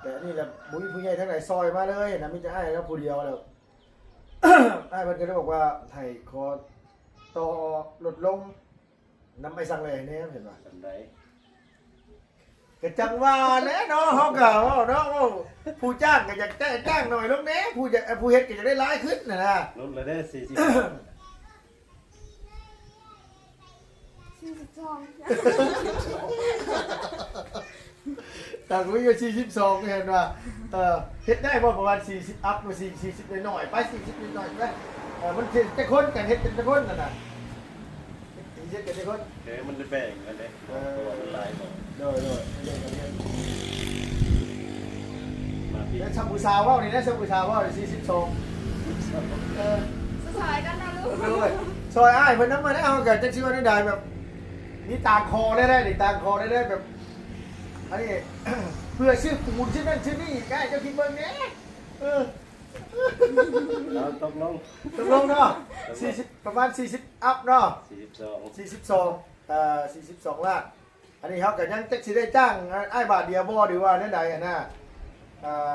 ແຕ່ອັນນີ້ລະບໍ່ມີຜູ້ໃຫຍ່ທາງໃດຊ່ອຍມາເລີຍນະ ມີແຕ່ອ້າຍລາວຜູ້ດຽວແລ້ວ ອ້າຍເພິ່ນກໍເລີຍບອກວ່າໃຫ້ຂໍຕໍ່ລົດລົງນຳອ້າຍສັງແລແດ່ ເພິ່ນວ່າ ສ່ຳໃດ? ກໍຈັ່ງວ່າແຫຼະເນາະ ເຮົາກໍເວົ້າເນາະ ເວົ້າ ຜູ້ຈ້າງກໍຢາກ ຈ້າງໜ້ອຍລົງແດ່ ຜູ້ຢາກ ຜູ້ເຮັດກໍຢາກໄດ້ຫຼາຍຂຶ້ນຫັ້ນນະ. ລົດລະເດ້ ສີ່ສິບ ສີ່ສິບສອງ ຕາກະມີຢູ່ ສີ່ສິບສອງ ເຫັນວ່າ ເອີ ເຮັດໄດ້ບໍ່ປະມານ ສີ່ສິບ ອັບ ຫຼື ສີ່ສິບ ໜ້ອຍໆ ໄປ ສີ່ສິບ ໜ້ອຍໆ ໄປ ເອີ ມັນເຮັດຈັກຄົນ ກັນເຮັດເປັນຈັກຄົນຫັ້ນນະ ເຮັດກັນຈັກຄົນ ເອີ ມັນໄດ້ແບ່ງກັນເດ້ ເອີ ເພາະວ່າມັນຫຼາຍໜ້ອຍ ໂດຍໆ ແບ່ງກັນເຮັດ ມາພີ້ ແລ້ວຊຳຜູ້ສາວເວົ້ານີ້ນະ ຊຳຜູ້ສາວເວົ້ານີ້ ສີ່ສິບສອງ ເອີ ຊ່ອຍກັນນະລູກ ໂດຍ ຊ່ອຍອ້າຍເພິ່ນນຳ ມາແລ້ວ ເຮົາກໍຈັກຊິວ່າແນວໃດ ແບບ ນີ້ຕາງຄໍແທ້ໆ ນີ້ຕາງຄໍແທ້ໆ ແບບ ອັນນີ້ ເພື່ອຊື້ປູນ ຊື້ນັ້ນຊື້ນີ້ ໃຫ້ເຈົ້າຄິດເບິ່ງແດ່ ເອີ ເອົາ ຕົກລົງ ຕົກລົງເນາະ ສີ່ສິບ ປະມານ ສີ່ສິບ ອັບເນາະ ສີ່ສິບສອງ ສີ່ສິບສອງ ເອີ ສີ່ສິບສອງລ້ານ ອັນນີ້ເຮົາກໍຍັງຈັກຊິໄດ້ຈ້າງອ້າຍບາດດຽວບໍ່ ຫຼືວ່າແນວໃດຫັ້ນນະ ອ່າ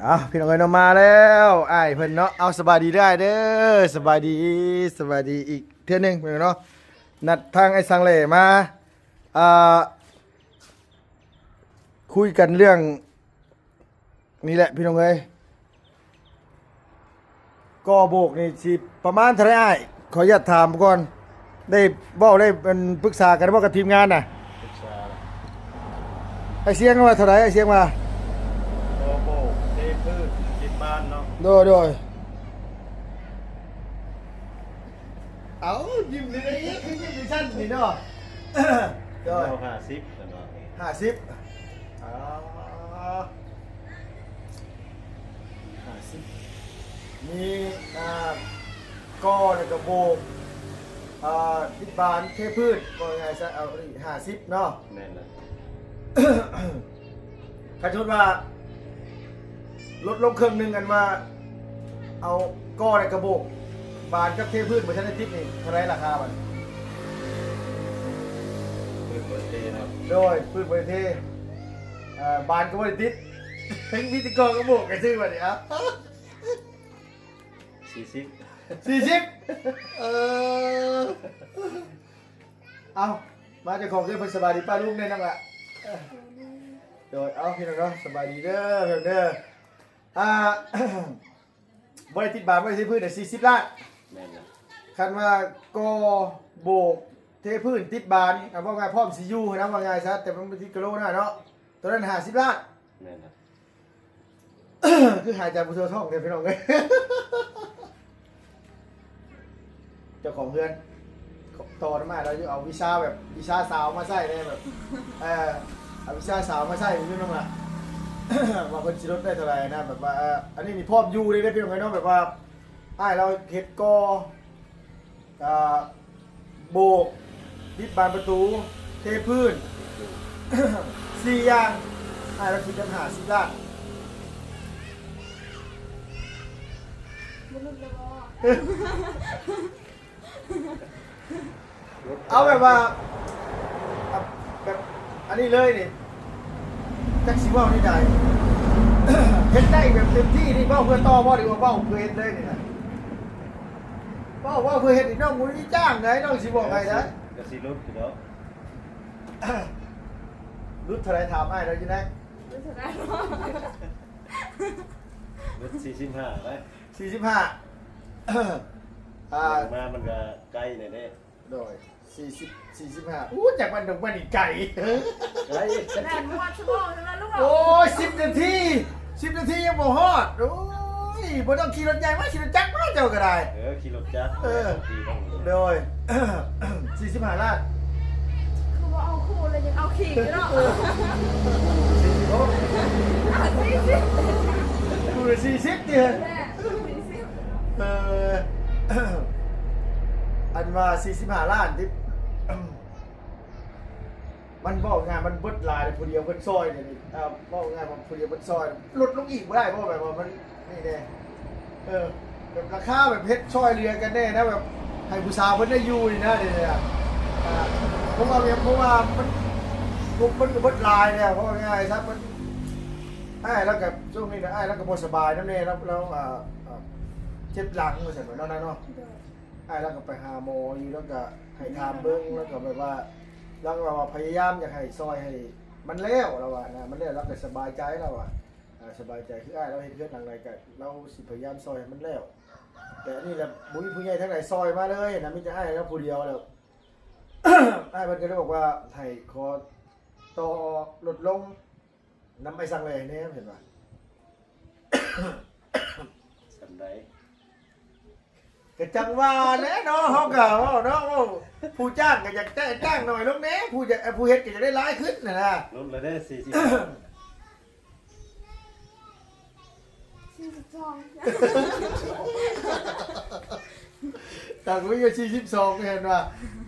ເອົາ ພີ່ນ້ອງເອີຍເນາະ ມາແລ້ວ ອ້າຍເພິ່ນເນາະ ເອົາ ສະບາຍດີເດີອ້າຍເດີ ສະບາຍດີ ສະບາຍດີອີກເທື່ອໜຶ່ງເນາະ ນັດທາງອ້າຍສັງແລມາ ອ່າ ຄຸຍກັນເລື່ອງ ນີ້ແຫຼະພີ່ນ້ອງເອີຍ ກໍ່ໂບກນີ້ຊິປະມານເທົ່າໃດອ້າຍ? ຂໍອະນຸຍາດຖາມກ່ອນ ໄດ້ເວົ້າ ໄດ້ ອັນ ປຶກສາກັນບໍ່ກັບທີມງານນະ? ປຶກສາແລ້ວ ອ້າຍຊຽງວ່າເທົ່າໃດ? ອ້າຍຊຽງວ່າ ກໍ່ໂບກ ເທພື້ນ ຕິດບານເນາະ ໂດຍ ໂດຍ ເອົາ ຍິ້ມເລີຍ ຄືຍິ້ມຈັ່ງຊັ້ນນີ້ເນາະ ໂດຍ ເອົາຫ້າສິບ ເພິ່ນວ່າ ຫ້າສິບ ອໍ ຫ້າສິບ ມີ ອ່າ ກໍ່ ແລ້ວກໍໂບກ ອ່າ ຕິດບານ ເທພື້ນ ເວົ້າງ່າຍຊະ ເອົາ ອັນນີ້ ຫ້າສິບ ເນາະ ແມ່ນແລ້ວ. ຄັນສົມມຸດວ່າ ລົດລົງເຄິ່ງໜຶ່ງ ອັນວ່າເອົາກໍ່ ແລ້ວກະໂບກ ບານກັບເທພື້ນບໍ່ທັນໄດ້ຕິດນີ້ ເທົ່າໃດລາຄາບັດນີ້? ພື້ນບໍ່ໄດ້ເທເນາະ ໂດຍ ພື້ນບໍ່ໄດ້ເທ ເອີ ບານກໍບໍ່ໄດ້ຕິດ ມີແຕ່ກໍ່ກັບໂບກ ກະຊື້ບັດນີ້ ເອົາ ສີ່ສິບ ສີ່ສິບ ເອີ ເອົາ ມາເຈົ້າຂອງເຮືອນເພິ່ນ ສະບາຍດີປ້າລຸງແດ່ນ້ອງລະ ໂດຍ ເອົາ ພີ່ນ້ອງເນາະ ສະບາຍດີເດີ ເພິ່ນເດີ ອ່າ ບໍ່ໄດ້ຕິດບານ ບໍ່ໄດ້ເທພື້ນ ສີ່ສິບລ້ານ ແມ່ນລະ ຄັນວ່າກໍ່ ໂບກ ເທພື້ນ ຕິດບານ ເວົ້າງ່າຍ ພ້ອມຊິຢູ່ຫັ້ນນະ ເວົ້າງ່າຍຊະ ແຕ່ມັນບໍ່ຕິດກະໂລນະເນາະ ໂຕນັ້ນ ຫ້າສິບລ້ານ ແມ່ນລະ. ຄືຫາຍໃຈບໍ່ທົ່ວທ້ອງແທ້ພີ່ນ້ອງເອີຍ ເຈົ້າຂອງເຮືອນຕໍ່ນຳອ້າຍລາວຢູ່ ເອົາວິຊາແບບ ວິຊາສາວມາໃຊ້ແດ່ ແບບ ເອີ ເອົາວິຊາສາວມາໃຊ້ພີ່ນ້ອງລະ ວ່າເພິ່ນຊິລົດໄດ້ເທົ່າໃດນະ ແບບວ່າ ເອີ ອັນນີ້ນີ້ພ້ອມຢູ່ເລີຍເດີພີ່ນ້ອງເອີຍເນາະ ແບບວ່າອ້າຍລາວເຮັດກໍ່ ອ່າ ໂບກ ຕິດບານປະຕູ ເທພື້ນ ສີ່ຢ່າງ ອ້າຍລາວຄິດກັນຫ້າສິບລ້ານ ບໍ່ຫຼຸດແລ້ວບໍ່? ເອົາແບບວ່າ ແບບ ອັນນີ້ເລີຍນີ້ ຈັກຊິເວົ້າແນວໃດ ເຮັດໄດ້ແບບເຕັມທີ່ນີ້ ເວົ້າເພື່ອຕໍ່ບໍ່ ຫຼືວ່າເວົ້າເພື່ອເຮັດເລີຍນີ້ນະ? ເວົ້າ ເວົ້າເພື່ອເຮັດນີ້ ນ້ອງບໍ່ໄດ້ຈ້າງໃດ ນ້ອງຊິບອກໃຫ້ໃດ ກະຊິຫຼຸດຢູ່ດອກ ຫຼຸດເທົ່າໃດ ຖາມອ້າຍລາວຢູ່ນະ ຫຼຸດເທົ່າໃດ ຫຼຸດສີ່ສິບຫ້າໄດ໋ ສີ່ສິບຫ້າ ອ່າ ມາມັນກະໄກແດ່ເດ້ ໂດຍ ສີ່ສິບ ສີ່ສິບຫ້າ ອູ້ ຈາກບ້ານດົງມານີ້ໄກ ໄກ ແມ່ນ ບໍ່ຮອດຊົ່ວໂມງເທື່ອລູກ ໂອ້ຍ ສິບນາທີ ສິບນາທີຍັງບໍ່ຮອດ ໂອ້ຍ ບໍ່ຕ້ອງຂີ່ລົດໃຫຍ່ມາ ຂີ່ລົດຈັກມາເຈົ້າກໍໄດ້ ເອີ ຂີ່ລົດຈັກ ເອີ ໂດຍ ສີ່ສິບຫ້າລ້ານ ຄືບໍ່ເອົາຄູ່ແລ້ວຍັງເອົາຂີ່ຢູ່ເນາະ ສີ່ສິບຫົກ ສີ່ສິບ ຄູ່ລະສີ່ສິບຕິ ແມ່ນ ສີ່ສິບ ເອີ ອັນວ່າສີ່ສິບຫ້າລ້ານຕິ ມັນເວົ້າງ່າຍ ມັນເບິດຫຼາຍ ຜູ້ດຽວເພິ່ນຊ່ອຍນີ້ ເອີ ເວົ້າງ່າຍວ່າຜູ້ດຽວເພິ່ນຊ່ອຍ ລົດລົງອີກບໍ່ໄດ້ບໍ່ ແບບວ່າມັນນີ້ແດ່ ເອີ ແບບລາຄາແບບເຮັດຊ່ອຍເຫຼືອກັນແດ່ນະ ແບບໃຫ້ຜູ້ສາວເພິ່ນໄດ້ຢູ່ນີ້ນະ ດຽວນີ້ນະ ອ່າ ເພາະວ່າຫຍັງ ເພາະວ່າມັນ ງົບມັນກໍເບິດຫຼາຍແລ້ວ ເວົ້າງ່າຍໆຊະ ມັນ ອ້າຍລາວກໍ ຊ່ວງນີ້ນະ ອ້າຍລາວກໍບໍ່ສະບາຍນຳແດ່ ລາວ ລາວ ອ່າ ອ່າ ເຈັບຫຼັງວ່າຊັ້ນເນາະ ນາງເນາະ ໂດຍ ອ້າຍລາວກໍໄປຫາໝໍຢູ່ ລາວກໍໃຫ້ຖາມເບິ່ງ ລາວກໍແບບວ່າ ລາວກໍວ່າພະຍາຍາມຢາກໃຫ້ຊ່ອຍໃຫ້ມັນແລ້ວ ລາວວ່ານະ ມັນແລ້ວ ລາວກໍສະບາຍໃຈ ລາວວ່າ ອ່າ ສະບາຍໃຈ ຄືອ້າຍລາວເຮັດເຮືອນຫຼັງໃດກໍລາວຊິພະຍາຍາມຊ່ອຍໃຫ້ມັນແລ້ວ ແຕ່ອັນນີ້ລະບໍ່ມີຜູ້ໃຫຍ່ທາງໃດຊ່ອຍມາເລີຍນະ ມີແຕ່ອ້າຍລາວຜູ້ດຽວແລ້ວ ອ້າຍເພິ່ນກໍເລີຍບອກວ່າໃຫ້ຂໍຕໍ່ລົດລົງນຳອ້າຍຊ່າງແຫຼແດ່ ເພິ່ນວ່າ ສ່ຳໃດ? ກໍຈັ່ງວ່າແຫຼະເນາະ ເຮົາກໍເວົ້າເນາະ ເວົ້າ ຜູ້ຈ້າງກໍຢາກ ຈ- ຈ້າງໜ້ອຍລົງແດ່ ຜູ້ຢາກ ຜູ້ເຮັດກໍຢາກໄດ້ຫຼາຍຂຶ້ນຫັ້ນນະ ຫຼຸດລະເດ້ ສີ່ສິບ ສີ່ສິບສອງ ຕາກະມີຢູ່ ສີ່ສິບສອງ ເຫັນວ່າ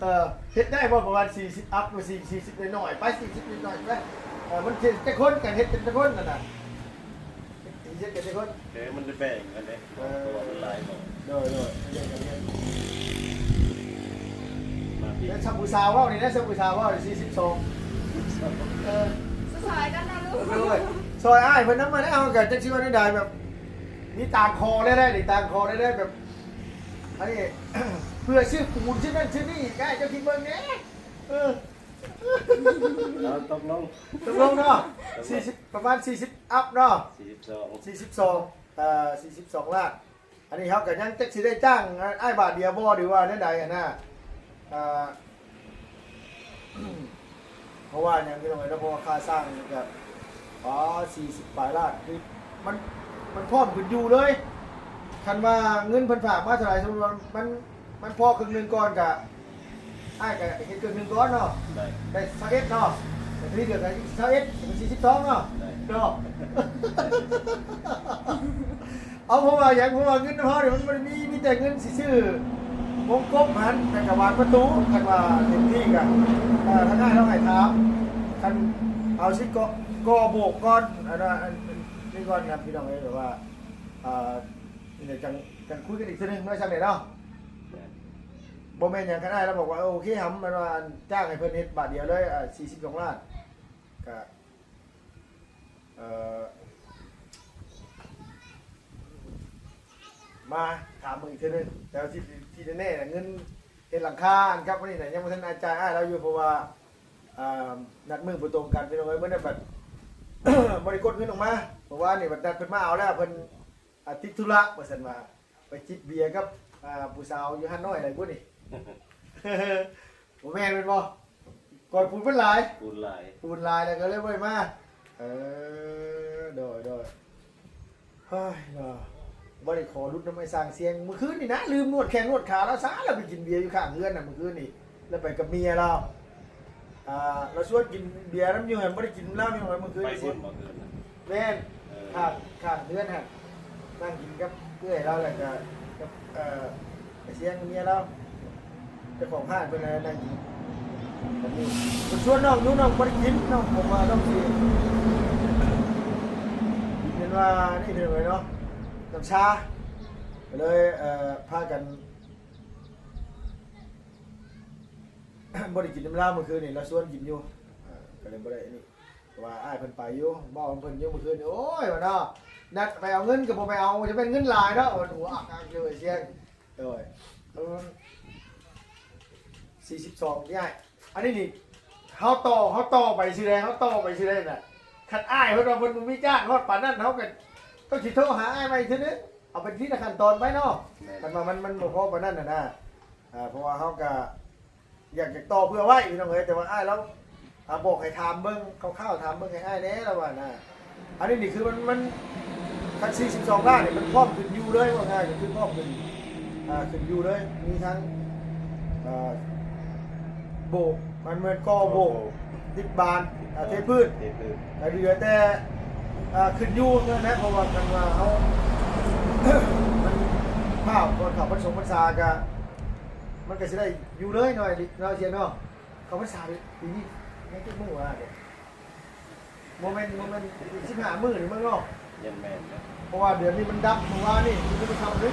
ເອີ ເຮັດໄດ້ບໍ່ປະມານ ສີ່ສິບ ອັບ ຫາ ສີ່ສິບ ໜ້ອຍໆໄປ ສີ່ສິບ ໜ້ອຍໆໄປ ເອີ ມັນເຮັດຈັກຄົນ ກັນເຮັດກັນຈັກຄົນຫັ້ນນະ ເຮັດກັນຈັກຄົນ ເອີ ມັນໄດ້ແບ່ງກັນເດ້ ເອີ ເພາະວ່າມັນຫຼາຍໜ້ອຍ ໂດຍໆ ແບ່ງກັນເຮັດ ມາພີ້ ແລ້ວຊຳຜູ້ສາວເວົ້ານີ້ນະ ຊຳຜູ້ສາວເວົ້າ ສີ່ສິບສອງ ເອີ ຊ່ອຍກັນນະລູກ ໂດຍ ຊ່ອຍອ້າຍເພິ່ນນຳ ມາແລ້ວ ເຮົາກໍຈັກຊິເວົ້າແນວໃດ ແບບ ມີຕ່າງຂໍໄດ້ໄດ໋ ຕ່າງຂໍໄດ້ໄດ໋ ແບບ ອັນນີ້ ເພື່ອຊື້ປູນ ຊື້ນັ້ນຊື້ນີ້ ໃຫ້ເຈົ້າຄິດເບິ່ງແດ່ ເອີ ເອົາ ຕົກລົງ ຕົກລົງເນາະ ຕົກລົງ ສີ່ສິບ ປະມານ ສີ່ສິບ ອັບເນາະ ສີ່ສິບສອງ ສີ່ສິບສອງ ເອີ ສີ່ສິບສອງລ້ານ ອັນນີ້ເຮົາກໍຍັງຈັກຊິໄດ້ຈ້າງອ້າຍບາດດຽວບໍ່ ຫຼືວ່າແນວໃດຫັ້ນນະ ອ່າ ເພາະວ່າຫຍັງພີ່ນ້ອງເອີຍເນາະ ເພາະວ່າຄ່າສ້າງມັນກໍ ປາ ສີ່ສິບປາຍລ້ານ ຄືມັນ ມັນພ້ອມຂຶ້ນຢູ່ເລີຍ ຄັນວ່າເງິນເພິ່ນຝາກມາເທົ່າໃດ ສົມມຸດວ່າມັນ ມັນພໍເຄິ່ງໜຶ່ງກ່ອນ ກະ ອ້າຍກະເຮັດເຄິ່ງໜຶ່ງກ່ອນເນາະ ໄດ້ ໄດ້ຊາວເອັດເນາະ ແຕ່ທີເດີກະຊາວເອັດ ເປັນສີ່ສິບສອງເນາະ ໄດ້ ເນາະ. ເອົາ ເພາະວ່າຫຍັງ ເພາະວ່າເງິນນຳເຮົານີ້ມັນບໍ່ໄດ້ມີ ມີແຕ່ເງິນຊິຊື້ວົງກົບຫັ້ນ ແລ້ວກະບານປະຕູ ຄັນວ່າເຕັມທີ່ກະ ເອີ ທາງອ້າຍລາວໃຫ້ຖາມ ຄັນເອົາຊິກໍ ກໍໂບກກ່ອນ ອັນວ່າ ອັນ ອັນນີ້ກ່ອນນະ ພີ່ນ້ອງເອີຍ ແບບວ່າ ອ່າ ນີ້ແຫຼະ ຈັງ ຈັ່ງຄຸຍກັນອີກເທື່ອໜຶ່ງເນາະ ຊ່ຳນີ້ເນາະ ແມ່ນ ບໍ່ແມ່ນຫຍັງ ຄັນອ້າຍລາວບອກວ່າ ເອີ ໂອເຄ ຫຳ ແມ່ນວ່າຈ້າງໃຫ້ເພິ່ນເຮັດບາດດຽວເລີຍ ອ່າ ສີ່ສິບສອງລ້ານ ກະ ເອີ ມາຖາມເບິ່ງອີກເທື່ອໜຶ່ງ ແຕ່ວ່າທີ່ ທີ່ແນ່ໆນະ ເງິນເຮັດຫຼັງຄາ ອັນກັບອັນນີ້ນະ ຍັງບໍ່ທັນຈ່າຍອ້າຍລາວຢູ່ ເພາະວ່າ ອ່າ ນັດມື້ບໍ່ຕົງກັນ ພີ່ນ້ອງເອີຍ ມື້ນັ້ນບັດ ບໍ່ໄດ້ກົດເງິນອອກມາ ເມື່ອວານນີ້ບັດນັດເພິ່ນມາເອົາແລ້ວ ເພິ່ນ ອ່າ ຕິດທຸລະວ່າຊັ້ນວ່າ ໄປຈິບເບຍກັບ ອ່າ ຜູ້ສາວຢູ່ຮ້ານນ້ອຍໄດ້ບໍ່ນີ້? ບໍ່ແມ່ນແມ່ນບໍ່? ກ່ອນປູນມັນຫຼາຍ ປູນຫຼາຍ ປູນຫຼາຍແລ້ວກໍເລີຍບໍ່ໄດ້ມາ. ເອີ ໂດຍ ໂດຍ ເຮີ້ຍເນາະ ບໍ່ໄດ້ຂໍຫຼຸດນຳໄອ້ຊ່າງຊຽງ ມື້ຄືນນີ້ນະ ລືມນວດແຂ້ງນວດຂາລາວຊະ ລາວໄປກິນເບຍຢູ່ຂ້າງເຮືອນນະ ມື້ຄືນນີ້ ລາວໄປກັບເມຍລາວ ອ່າ ລາວຊວນກິນເບຍນຳຢູ່ຫັ້ນ ບໍ່ໄດ້ກິນນຳລາວ ພີ່ນ້ອງເອີຍ ມື້ຄືນນີ້ ໄປພຸ້ນບໍ່ຄືນນະ? ແມ່ນ ເອີ ຂ້າງ ຂ້າງເຮືອນຫັ້ນ ນັ່ງກິນກັບເອື້ອຍລາວ ແລ້ວກະກັບ ເອີ ໄອ້ຊຽງເມຍລາວ ເຈົ້າຂອງຮ້ານເພິ່ນນະ ນັ່ງກິນ ບັດນີ້ເພິ່ນຊວນນ້ອງຢູ່ ນ້ອງບໍ່ໄດ້ກິນ ນ້ອງ ເພາະວ່ານ້ອງຊິ ກິນແມ່ນວ່ານີ້ ເພິ່ນວ່າເນາະ ນ້ຳຊາ ກໍເລີຍ ເອີ ພາກັນ ບໍ່ໄດ້ກິນນຳລາວມື້ຄືນນີ້ ລາວຊວນກິນຢູ່ ເອີ ກໍເລີຍບໍ່ໄດ້ອັນນີ້ ເພາະວ່າອ້າຍເພິ່ນໄປຢູ່ ເວົ້ານຳເພິ່ນຢູ່ມື້ຄືນນີ້ ໂອ້ຍ ວ່າເນາະ ນັດໄປເອົາເງິນກໍບໍ່ໄປເອົາ ຈະແມ່ນເງິນຫຼາຍເນາະ ວ່າ ໂອ້ ອັກ ອັກຢູ່ ເອີ ຊຽງ ໂດຍ ເອີ ສີ່ສິບສອງ ນີ້ອ້າຍ ອັນນີ້ນີ້ ເຮົາຕໍ່ ເຮົາຕໍ່ໄປຊື່ໃດ ເຮົາຕໍ່ໄປຊື່ໃດນະ ຄັນອ້າຍເພິ່ນວ່າເພິ່ນບໍ່ມີຈ້າງຮອດປານນັ້ນ ເຮົາກໍຕ້ອງຊິໂທຫາອ້າຍໃໝ່ເທື່ອໜຶ່ງ ເອົາເປັນທີລະຂັ້ນຕອນໄປເນາະ ແມ່ນ ຄັນວ່າມັນ ມັນບໍ່ພໍປານນັ້ນນະ ອ່າ ເພາະວ່າເຮົາກະ ຢາກ ຢາກຕໍ່ເພື່ອໄວ້ ພີ່ນ້ອງເອີຍ ແຕ່ວ່າອ້າຍລາວ ອ່າ ບອກໃຫ້ຖາມເບິ່ງຄ່າວໆ ຖາມເບິ່ງໃຫ້ອ້າຍແດ່ ລາວວ່ານະ ອັນນີ້ນີ້ຄືມັນ ມັນ ຄັນສີ່ສິບສອງລ້ານນີ້ ມັນພ້ອມຂຶ້ນຢູ່ເລີຍ ເວົ້າງ່າຍກໍຄືພ້ອມຂຶ້ນ ອ່າ ຂຶ້ນຢູ່ເລີຍ ມີທັງ ອ່າ ໂບກ ມັນແມ່ນກໍ່ໂບກ ຕິດບານ ອ່າ ເທພື້ນ ເທພື້ນ ກໍເຫຼືອແຕ່ ອ່າ ຂຶ້ນຢູ່ເທົ່ານັ້ນແຫຼະ ເພາະວ່າຄັນວ່າເຮົາ ມັນ ພາວກ່ອນເຂົ້າພັນສົງພັນສາກະ ມັນກະຊິໄດ້ຢູ່ເລີຍໜ້ອຍ ເນາະ ຊຽງເນາະ ເຂົ້າພັນສາປີນີ້ຍັງຈັກມື້ວະ ບໍ່ແມ່ນ ບໍ່ແມ່ນສິບຫ້າມື້ນີ້ເບິ່ງເນາະ ຍັງແມ່ນເນາະ ເພາະວ່າເດືອນນີ້ມັນດັບ ເມື່ອວານນີ້ ມື້ນີ້ຄ່ຳເລີຍ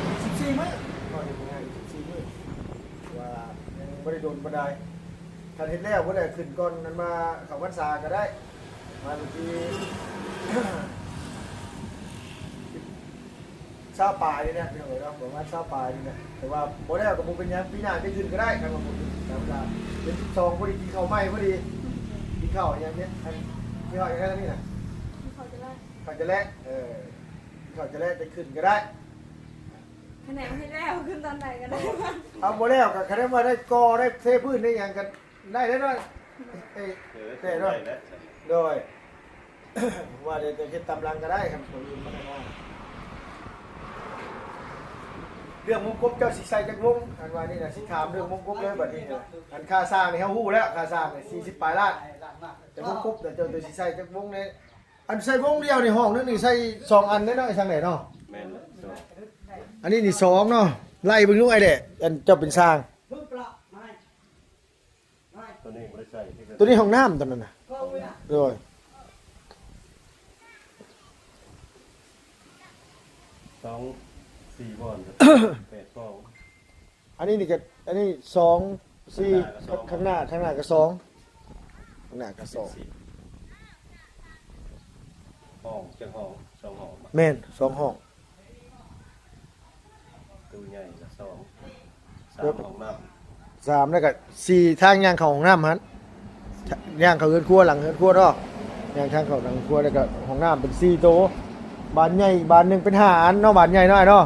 ອີກສິບສີ່ມື້ ເວົ້າງ່າຍໆ ອີກສິບສີ່ມື້ ວ່າຍັງບໍ່ໄດ້ດົນປານໃດ. ຄັນເຮັດແລ້ວພຸ້ນແຫຼະ ຂຶ້ນກ່ອນນັ້ນ ມາເຂົ້າພັນສາກໍໄດ້ ມາວັນທີຊາວປາຍນີ້ແຫຼະ ພີ່ນ້ອງເອີຍເນາະ ປະມານຊາວປາຍນີ້ແຫຼະ. ແຕ່ວ່າບໍ່ແລ້ວກໍບໍ່ເປັນຫຍັງ ປີໜ້າຈະຂຶ້ນກໍໄດ້ ຄັນວ່າບໍ່ຂຶ້ນ. ທຳມະດາເດືອນສິບສອງ ພໍດີກິນເຂົ້າໃໝ່ພໍດີ ກິນເຂົ້າຫຍັງເນຍ ອັນ ກິນເຂົ້າຫຍັງແລ້ວນີ້ນະ ເຂົ້າຈະແລະ ເຂົ້າຈະແລະ ເອີ ເຂົ້າຈະແລະ ຈະຂຶ້ນກໍໄດ້. ຄັນແນວເຮັດແລ້ວຂຶ້ນຕອນໃດກໍໄດ້. ເອົາ ບໍ່ແລ້ວກໍຄັນວ່າໄດ້ກໍ່ໄດ້ເທພື້ນໄດ້ຫຍັງກໍໄດ້ເດ້ເນາະ ເອີ ແຕ່ເນາະ ໂດຍ ວ່າແຕ່ເຮັດຕາມຫຼັງກໍໄດ້ ຄັນຄົນອື່ນມາແນວ ເລື່ອງວົງກົບເຈົ້າຊິໃສ່ຈັກວົງ? ອັນວ່ານີ້ນະ ຊິຖາມເລື່ອງວົງກົບເລີຍບັດນີ້ນະ. ອັນຄ່າສ້າງນີ້ເຮົາຮູ້ແລ້ວ ຄ່າສ້າງນີ້ສີ່ສິບປາຍລ້ານ ແຕ່ວົງກົບນະ ເຈົ້າ ເຈົ້າຊິໃສ່ຈັກວົງແດ່? ອັນໃສ່ວົງດຽວນີ້ ຫ້ອງໜຶ່ງນີ້ໃສ່ສອງອັນເດ້ເນາະ ໄອ້ຊ່າງແດເນາະ? ແມ່ນແຫຼະ ສອງ ອັນນີ້ນີ້ສອງເນາະ ໄລ່ເບິ່ງດູໄອ້ແດ ອັນເຈົ້າເປັນຊ່າງ ຕົວນີ້ບໍ່ໄດ້ໃສ່ ຕົວນີ້ຫ້ອງນ້ຳຕົວນັ້ນນະ ໂດຍ ສອງ ສີ່ບ່ອນ ແປດຫ້ອງ. ອັນນີ້ນີ້ກໍ ອັນນີ້ສອງ ສີ່ ຂ້າງໜ້າກໍສອງ ຂ້າງໜ້າ ຂ້າງໜ້າກໍສອງ ຂ້າງໜ້າກໍສອງ ຫ້ອງຈັກຫ້ອງ? ສອງຫ້ອງ ແມ່ນ ສອງຫ້ອງ ຕູ້ໃຫຍ່ກໍສອງ ສາມຫ້ອງນ້ຳ ສາມ ແລ້ວກໍສີ່ ທາງຍ່າງເຂົ້າຫ້ອງນ້ຳຫັ້ນ ຍ່າງເຂົ້າເຮືອນຄົວ ຫຼັງເຮືອນຄົວເນາະ ຍ່າງທາງເຂົ້າຫຼັງຄົວ ແລ້ວກໍຫ້ອງນ້ຳເປັນສີ່ໂຕ ບານໃຫຍ່ບານໜຶ່ງເປັນຫ້າອັນເນາະ ບານໃຫຍ່ເນາະ ອ້າຍເນາະ.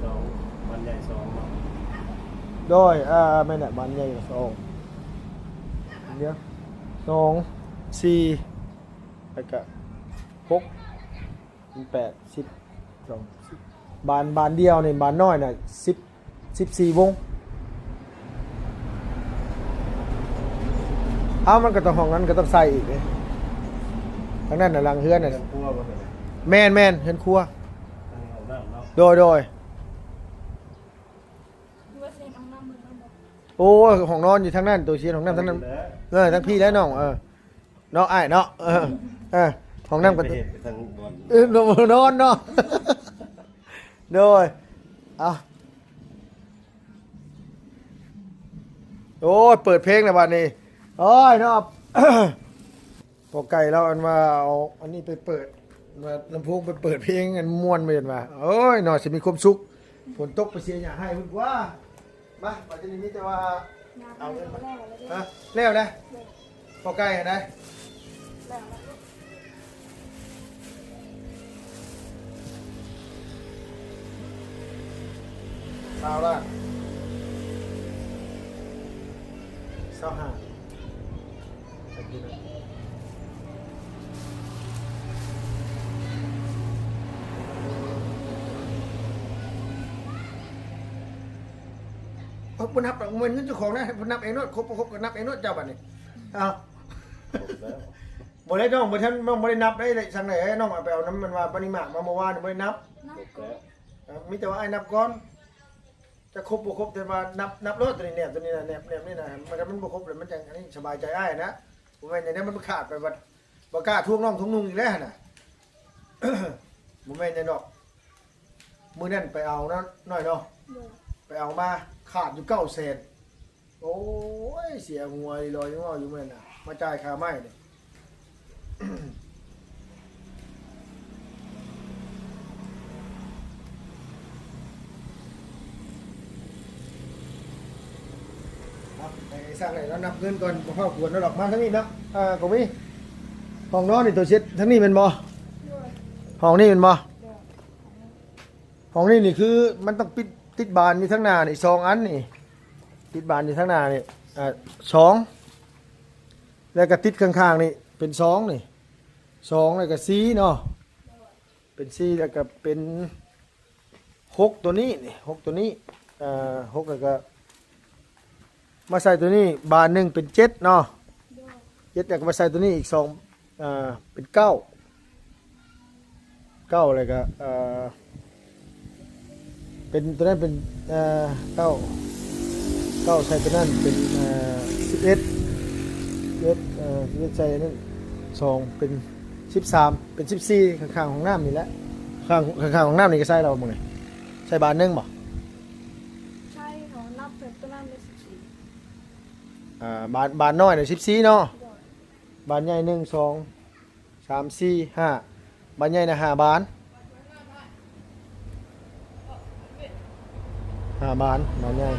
ສອງ ບານໃຫຍ່ສອງເນາະ ໂດຍ ເອີ ແມ່ນແຫຼະ ບານໃຫຍ່ສອງ ດຽວ ສອງ ສີ່ ແລ້ວກະ ຫົກ ແປດ ສິບ ສອງ ສິບ ບານ ບານດຽວນີ້ ບານນ້ອຍນະ ສິບ ສິບສີ່ວົງ. ເອົ້າ ມັນກໍຕ້ອງ ຫ້ອງນັ້ນກໍຕ້ອງໃສ່ອີກເດ້ ທາງນັ້ນນະ ຫຼັງເຮືອນນະ ເຮືອນຄົວບໍ່? ແມ່ນໆ ເຮືອນຄົວ ທາງຫ້ອງນ້ຳເນາະ ໂດຍໆ. ໂອ້ຍ ຫ້ອງນອນຢູ່ທາງນັ້ນ ໂຕຊິເຮັດຫ້ອງນ້ຳທາງນັ້ນ ເອີ ທາງພີ້ແຫຼະນ້ອງ ເອີ ເນາະ ອ້າຍເນາະ ເອີ ເອີ ຫ້ອງນ້ຳກໍ ໄປເຮັດໄປທາງບ່ອນ ເອີ ນອນເນາະ ໂດຍ ເອົາ ໂອ້ຍ ເປີດເພງແລ້ວບັດນີ້ ໂອ້ຍເນາະ. ພໍ່ໄກ່ລາວອັນວ່າເອົາອັນນີ້ໄປເປີດ ວ່າລຳໂພງໄປເປີດເພງອັນມ່ວນ ແມ່ນວ່າ ໂອ້ຍເນາະ ຊິມີຄວາມສຸກ ຝົນຕົກໄປເສຍຫຍ້າໃຫ້ເພິ່ນກວ່າ. ມາ ບັດນີ້ມີແຕ່ວ່າ ງານ ເອົາເງິນ ແລ້ວແລ້ວ ຮະ ແລ້ວແລ້ວ ແລ້ວ ພໍ່ໄກ່ຫັ້ນນະ ແລ້ວແລ້ວ ຊາວລ້ານ ຊາວຫ້າ ເພິ່ນບໍ່ນັບດອກ ແມ່ນເງິນເຈົ້າຂອງນະ ເພິ່ນນັບເອງໂລດ ຄົບບໍ່ຄົບກໍນັບເອງໂລດ ເຈົ້າບັດນີ້ ເອົ້າ ຄົບແລ້ວ ບໍ່ໄດ້ ນ້ອງບໍ່ທັນ ນ້ອງບໍ່ໄດ້ນັບໄດ້ ໄດ້ຈັ່ງໃດ ນ້ອງເອົາໄປເອົານຳ ມັນວ່າປະລິມານມາເມື່ອວານນີ້ ບໍ່ໄດ້ນັບ ນັບ ເອີ ມີແຕ່ວ່າອ້າຍນັບກ່ອນ ຈະຄົບບໍ່ຄົບ ແຕ່ວ່ານັບ ນັບໂລດ ຕົວນີ້ແນບ ຕົວນີ້ນະ ແນບ ແນບນີ້ນະ ມັນ ມັນບໍ່ຄົບແລ້ວ ມັນຈັ່ງອັນນີ້ ສະບາຍໃຈອ້າຍນະ ບໍ່ແມ່ນຫຍັງໃດ ມັນຂາດໄປບັດ ບໍ່ກ້າທວງນ້ອງທວງນຸ່ງອີກແລ້ວຫັ້ນນະ ບໍ່ແມ່ນຫຍັງດອກ. ມື້ນັ້ນໄປເອົາເນາະ ນ້ອຍເນາະ ໂດຍ ໄປເອົາມາຂາດຢູ່ເກົ້າແສນ ໂອ້ຍ ເສຍຫົວອີ່ຫຼີ ເວົ້າຢູ່ມື້ນັ້ນນະ ມາຈ່າຍຄ່າໄມ້ນີ້ ເອົາ ໃຫ້ຊ່າງໄດ້ລາວນັບເງິນກ່ອນ ບໍ່ຟ້າວກວນລາວດອກ ມາທາງນີ້ເນາະ ເອີ ກໍມີ ຫ້ອງນອນນີ້ ໂຕຊິເຮັດທາງນີ້ແມ່ນບໍ່? ໂດຍ ຫ້ອງນີ້ແມ່ນບໍ່? ໂດຍ ຫ້ອງນີ້ນີ້ຄືມັນຕ້ອງປິດ ຕິດບານຢູ່ທາງໜ້ານີ້ສອງອັນນີ້ ຕິດບານຢູ່ທາງໜ້ານີ້ ເອີ ສອງ ແລ້ວກໍຕິດຂ້າງໆນີ້ເປັນສອງນີ້ ສອງ ແລ້ວກໍສີ່ເນາະ ເປັນສີ່ ແລ້ວກໍເປັນຫົກ ຕົວນີ້ນີ້ ຫົກ ຕົວນີ້ ເອີ ຫົກ ແລ້ວກໍ ມາໃສ່ຕົວນີ້ບານໜຶ່ງເປັນເຈັດເນາະ ໂດຍ ເຈັດ ແລ້ວກໍມາໃສ່ຕົວນີ້ອີກສອງ ເປັນເກົ້າ ເກົ້າ ແລ້ວກໍ ເປັນຕົວນັ້ນເປັນ ເກົ້າ ເກົ້າ ໃສ່ຕົວນັ້ນເປັນ ເອີ ສິບເອັດ ສິບເອັດ ເອີ ສິບເອັດ ໃສ່ອັນນັ້ນສອງ ເປັນ ສິບສາມ ເປັນສິບສີ່ ຂ້າງໆຫ້ອງນ້ຳນີ້ແຫຼະ. ຂ້າງ ຂ້າງໆຫ້ອງນ້ຳນີ້ກໍໃສ່ແລ້ວບໍ່ມື້ນີ້? ໃສ່ບານໜຶ່ງບໍ່? ໃສ່ເນາະ ນັບເປັນຕົວນັ້ນເລີຍ ສິບສີ່. ອ່າ ບານ ບານນ້ອຍນະສິບສີ່ເນາະ. ໂດຍ. ບານໃຫຍ່ ໜຶ່ງ ສອງ ສາມ ສີ່ ຫ້າ ບານໃຫຍ່ນະ ຫ້າບານ ຫ້າບານ ບານໃຫຍ່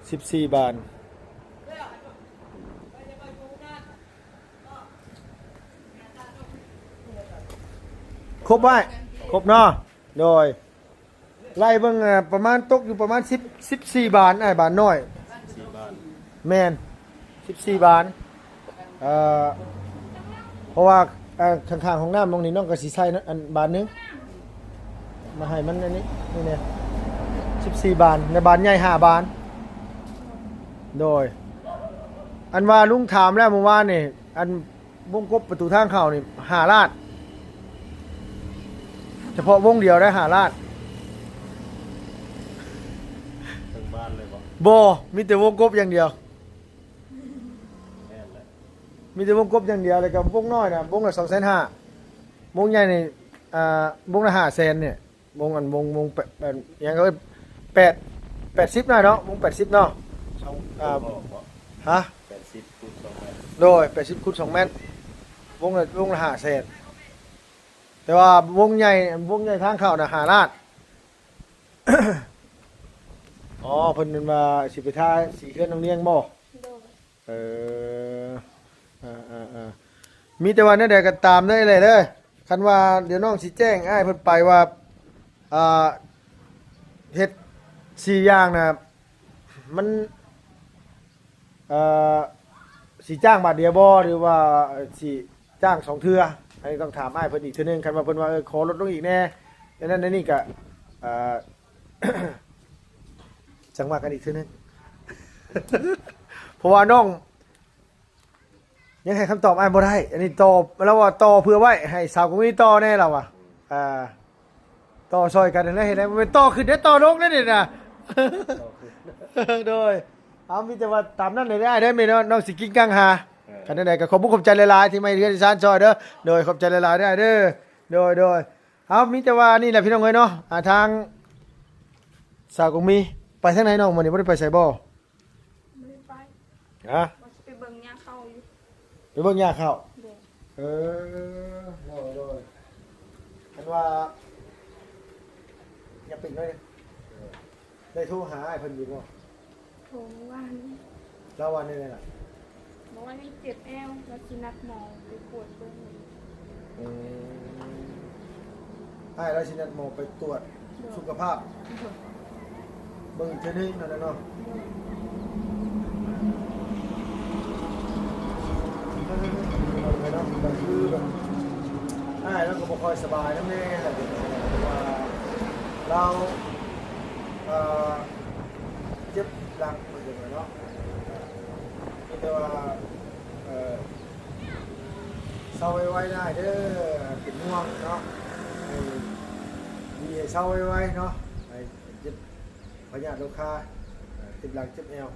ສິບສີ່ບານ. ຄົບໄວ້ ຄົບເນາະ. ໂດຍ ໄລ່ເບິ່ງ ອ່າ ປະມານ ຕົກຢູ່ປະມານ ສິບ ສິບສີ່ບານ ອ້າຍ ບານນ້ອຍ ສິບສີ່ບານ. ແມ່ນ ສິບສີ່ບານ. ເອີ ເພາະວ່າ ເອີ ຂ້າງໆຫ້ອງນ້ຳໝ່ອງນີ້ ນ້ອງກໍຊິໃສ່ ອັນ ບານໜຶ່ງ ມາໃຫ້ມັນອັນນີ້ ນີ້ແນ່ ສິບສີ່ບານ ໃນບານໃຫຍ່ຫ້າບານ. ໂດຍ ອັນວ່າລຸງຖາມແລ້ວມື້ວານນີ້ ອັນ ວົງກົບປະຕູທາງເຂົ້ານີ້ ຫ້າລ້ານ. ສະເພາະວົງດຽວໄດ້ຫ້າລ້ານ. ທັງບ້ານເລີຍບໍ່? ບໍ່ ມີແຕ່ວົງກົບຢ່າງດຽວ. ແມ່ນແຫຼະ ມີແຕ່ວົງກົບຢ່າງດຽວ ແລ້ວກໍວົງນ້ອຍນະ ວົງລະສອງແສນຫ້າ ວົງໃຫຍ່ນີ້ ອ່າ ວົງລະຫ້າແສນນີ້. ວົງ ອັນ ວົງ ວົງແປດ ແປດ ຫຍັງ ເອີ້ນ ແປດ ແປດສິບໜ້ອຍເນາະ ວົງແປດສິບເນາະ ສອງ ອ່າ ຮະ ແປດສິບຄູນສອງແມັດ. ໂດຍ ແປດສິບຄູນສອງແມັດ ວົງລະ ວົງລະຫ້າແສນ. ແຕ່ວ່າວົງໃຫຍ່ ວົງໃຫຍ່ທາງເຂົ້ານະ ຫ້າລ້ານ. ອໍ ເພິ່ນວ່າຊິໄປທາສີເຮືອນນ້ອງນຽງບໍ່? ໂດຍ. ເອີ ເອີ ເອີ ເອີ ມີແຕ່ວ່າແນວໃດກໍຕາມເດີ ເອື້ອຍເດີ. ຄັນວ່າດຽວນ້ອງຊິແຈ້ງອ້າຍເພິ່ນໄປວ່າ ອ່າ ເຮັດສີ່ຢ່າງນະ ມັນ ເອີ ຊິຈ້າງບາດດຽວບໍ່ ຫຼືວ່າຊິຈ້າງສອງເທື່ອ? ອັນນີ້ຕ້ອງຖາມອ້າຍເພິ່ນອີກເທື່ອໜຶ່ງ. ຄັນວ່າເພິ່ນວ່າ ເອີ ຂໍລົດລົງອີກແດ່ ອັນນັ້ນອັນນີ້ກະ ອ່າ ຈັ່ງວ່າກັນອີກເທື່ອໜຶ່ງ ເພາະວ່ານ້ອງຍັງໃຫ້ຄຳຕອບອ້າຍບໍ່ໄດ້. ອັນນີ້ຕໍ່ ລາວວ່າຕໍ່ເພື່ອໄວ້ໃຫ້ສາວກະມີຕໍ່ແດ່ ລາວວ່າ ອ່າ ຕໍ່ຊ່ອຍກັນຫັ້ນແຫຼະ ເຮັດໃຫ້ມັນຕໍ່ຂຶ້ນເດ້ ຕໍ່ລົງເດ້ນີ້ນະ. ໂດຍ ເອົາ ມີແຕ່ວ່າຕາມນັ້ນເດີອ້າຍເດີ ແມ່ນເນາະ ນ້ອງຊິກິນກັງຫາ. ເອີ ຄັນແນວໃດກໍຂອບບຸນຂອບໃຈຫຼາຍໆ ທີ່ມາເຮັດເຮືອນເຮັດຊານຊ່ອຍເດີ. ໂດຍ ຂອບໃຈຫຼາຍໆເດີອ້າຍເດີ. ໂດຍ ໂດຍ ເອົາ ມີແຕ່ວ່ານີ້ແຫຼະພີ່ນ້ອງເອີຍເນາະ ອ່າ ທາງສາວກະມີ ໄປທາງໃດນ້ອງ ມື້ນີ້ບໍ່ໄດ້ໄປໃສບໍ່? ບໍ່ໄດ້ໄປ. ຮະ? ວ່າຊິໄປເບິ່ງຫຍ້າເຂົ້າຢູ່. ໄປເບິ່ງຫຍ້າເຂົ້າ? ໂດຍ. ເອີ ໂດຍ ໂດຍ. ຄັນວ່າ ຫຍັບປີກໜ້ອຍໜຶ່ງ ໄດ້ໂທຫາອ້າຍເພິ່ນຢູ່ບໍ່? ໂທມື້ວານນີ້. ລາວວ່າແນວໃດລະ? ບອກວ່າຍັງເຈັບແອວ ລາວຊິນັດໝໍໄປກວດເບິ່ງ. ອືມ ອ້າຍລາວຊິນັດໝໍໄປກວດ ໂດຍ ສຸຂະພາບ ໂດຍ ເບິ່ງອີກເທື່ອໜຶ່ງນັ້ນແຫຼະເນາະ. ໂດຍ. ເອີ ເນາະ ກໍຄືແບບ ອ້າຍລາວກໍບໍ່ຄ່ອຍສະບາຍນຳແດ່ແຫຼະ ເພາະວ່າລາວ ເອີ ເຈັບຫຼັງເພິ່ນວ່າເນາະ. ມີແຕ່ວ່າ ເອີ ເຊົາໄວໆເດີ ເປັນຫ່ວງເນາະ ໃຫ້ດີ ໃຫ້ເຊົາໄວໆເນາະ ໃຫ້ເຈັບພະຍາດໂລຄາ ເຈັບຫຼັງເຈັບແອວ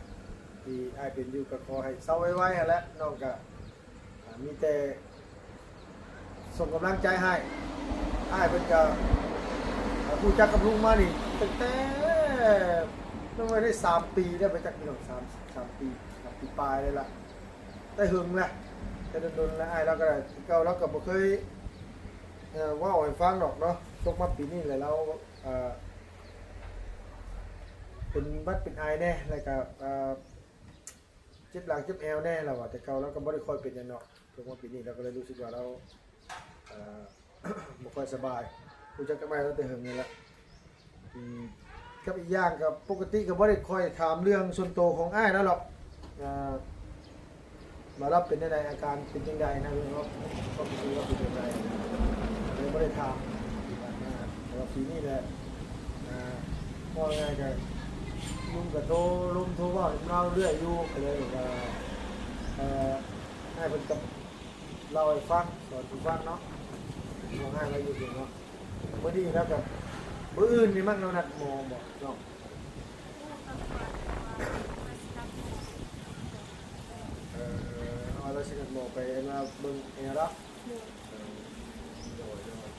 ທີ່ອ້າຍເປັນຢູ່ ກໍຂໍໃຫ້ເຊົາໄວໆຫັ້ນແຫຼະ. ນ້ອງກໍ ອ່າ ມີແຕ່ສົ່ງກຳລັງໃຈໃຫ້. ອ້າຍເພິ່ນກໍ ອ່າ ຮູ້ຈັກກັບລຸງມານີ້ຕັ້ງແຕ່ ນ້ອງໄວ້ໄດ້ສາມປີແລ້ວ ໄປຈັກ ພີ່ນ້ອງ ສາມ ສາມປີ ສາມປີປາຍແລ້ວລະ ແຕ່ເຫິງລະ ແຕ່ດົນໆລະ. ອ້າຍລາວກໍໄດ້ ເກົ່າລາວກໍບໍ່ເຄີຍ ເອີ ເວົ້າໃຫ້ຟັງດອກເນາະ. ຕົກມາປີນີ້ແຫຼະ ລາວ ເອີ ເປັນຫວັດເປັນໄອແດ່ ແລ້ວກໍ ເອີ ເຈັບຫຼັງເຈັບແອວແດ່ ລາວວ່າ. ແຕ່ເກົ່າລາວກໍບໍ່ໄດ້ຄ່ອຍເປັນຫຍັງດອກ ຕົກມາປີນີ້ລາວກໍເລີຍຮູ້ສຶກວ່າລາວ ເອີ ບໍ່ຄ່ອຍສະບາຍ. ຮູ້ຈັກກັບອ້າຍລາວແຕ່ເຫິງນີ້ລະ. ອືມ ກັບອີກຢ່າງກໍປົກກະຕິກໍບໍ່ໄດ້ຄ່ອຍຖາມເລື່ອງສ່ວນໂຕຂອງອ້າຍລາວດອກ ເອີ ວ່າລາວເປັນແນວໃດ ອາການເປັນຈັ່ງໃດນະ ເລື່ອງລາວ ຄວາມຮູ້ສຶກລາວເປັນຈັ່ງໃດ ເລີຍບໍ່ໄດ້ຖາມ. ແຕ່ວ່າປີນີ້ແຫຼະ ອ່າ ເວົ້າງ່າຍໆ ກໍລຸງກໍໂທລົມໂທເວົ້ານຳລາວເລື້ອຍຢູ່ ກໍເລີຍວ່າ ເອີ ໃຫ້ເພິ່ນກັບ ເລົ່າໃຫ້ຟັງ ສອນສູ່ຟັງເນາະ ເວົ້າງ່າຍວ່າຢູ່ເປັນເນາະ. ມື້ນີ້ລາວກໍ ມື້ອື່ນນີ້ມັກເຮົານັດໝໍບໍ່ນ້ອງ? ເອີ ເຮົາວ່າເຮົາຊິນັດໝໍໄປອັນວ່າເບິ່ງແອລະ. ໂດຍ ໂດຍ ໂດຍ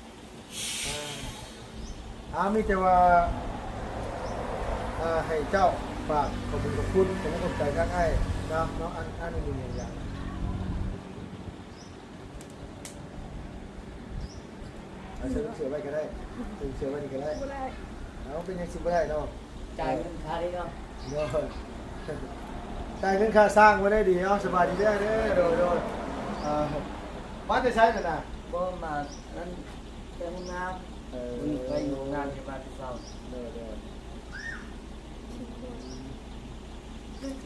ອ່າ ມີແຕ່ວ່າ ອ່າ ໃຫ້ເຈົ້າຝາກຂອບຄຸນຂອບຄຸນ ຂອບຄຸນຂອບໃຈທາງອ້າຍນຳເນາະ. ອັນ ອັນນີ້ມີຫຍັງຢ່າງ ເອົາໃສ່ເສື້ອໄວ້ກໍໄດ້ ໃສ່ເສື້ອໄວ້ນີ້ກໍໄດ້ ບໍ່ໄດ້ ເອົາ ເປັນຫຍັງຊິບໍ່ໄດ້ເນາະ? ຈ່າຍເງິນຄ່ານີ້ເນາະ ໂດຍ ຈ່າຍເງິນຄ່າສ້າງບໍ່ໄດ້ດີ. ເອົາ ສະບາຍດີເດີ ເດີ ໂດຍ ໂດຍ ອ່າ ມາແຕ່ໃສນັ້ນນະ? ບໍ່ ມານັ້ນ ໄປຫ້ອງນ້ຳ ເອີ ມື້ໄປຢູ່ຫ້ອງນ້ຳ ຈະມາແຕ່ເຊົ້າ ໂດຍ ໂດຍ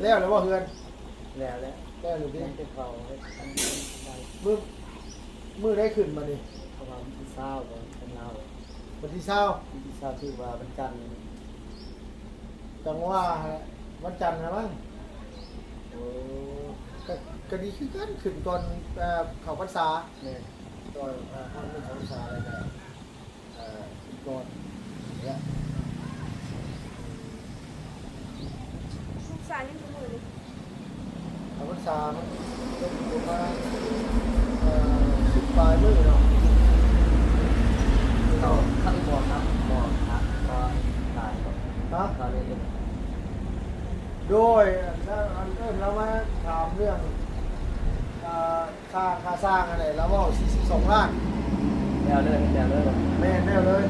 ແລ້ວແລ້ວບໍ່ເຮືອນ? ແລ້ວແລ້ວ ແລ້ວຢູ່ຕິ ຍັງແຕ່ເຂົາເຮັດອັນນັ້ນໄດ້ ມື້ ມື້ໃດຂຶ້ນບາດນີ້? ເຂົາວ່າວັນທີຊາວບໍ່ ເພິ່ນເລົ່າ ວັນທີຊາວ ວັນທີຊາວ ຖືວ່າວັນຈັນ ຈັ່ງວ່າວັນຈັນນະມັ້ງ ໂອ້ ກະ ກະດີຄືກັນ ຂຶ້ນກ່ອນ ເອີ ເຂົ້າພັນສາ ແມ່ນ ກ່ອນ ເອີ ຮອດມື້ເຂົ້າພັນສາແລ້ວກະ ເອີ ກ່ອນນີ້ແຫຼະ ລູກຊາຍຍັງຢູ່ມື້ນີ້ ອາ ພັນສາມັນຕົກຢູ່ປະມານ ເອີ ສິບປາຍມື້ເນາະ ເຂົາ ເຂົາບໍ່ຮັບ ບໍ່ຮັບ ບໍ່ຕາຍບໍ່ ຮະ ເຂົາເລີຍ ໂດຍ ອັນ ອັນເອີ້ນລາວມາຖາມເລື່ອງ ອ່າ ຄ່າ ຄ່າສ້າງຫັ້ນແຫຼະ ລາວເວົ້າສີ່ສິບສອງລ້ານ ແລ້ວເລີຍ ແລ້ວເລີຍ ແມ່ນ ແລ້ວເລີຍ